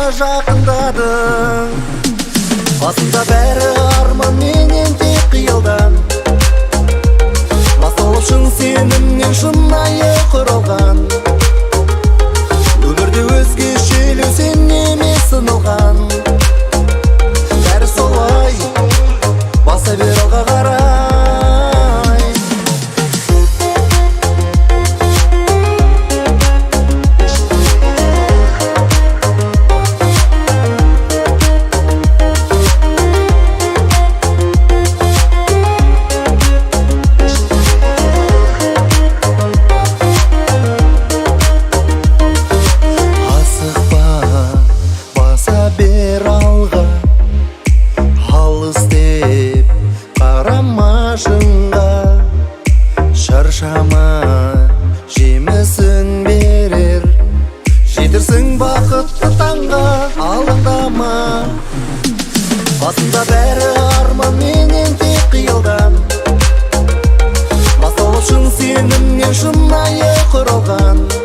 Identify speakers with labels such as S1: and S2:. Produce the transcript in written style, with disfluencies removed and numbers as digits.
S1: Жақындадың. Басында бәрі арманменен, тек қиялдан басталып, шын сенімнен шынайы құралған. Өмірде өзгешелеу, сен емес сыналған. Бәрі солай, баса бер алға қарай. Асықпа, баса бер алға, алыс деп қарама шыңға. Шаршама, жемісін берер, жетерсің бақытты таңға, алаңдама. Басында бәрі арманменен, тек қиялдан басталып, шын сенімнен шынайы құралған.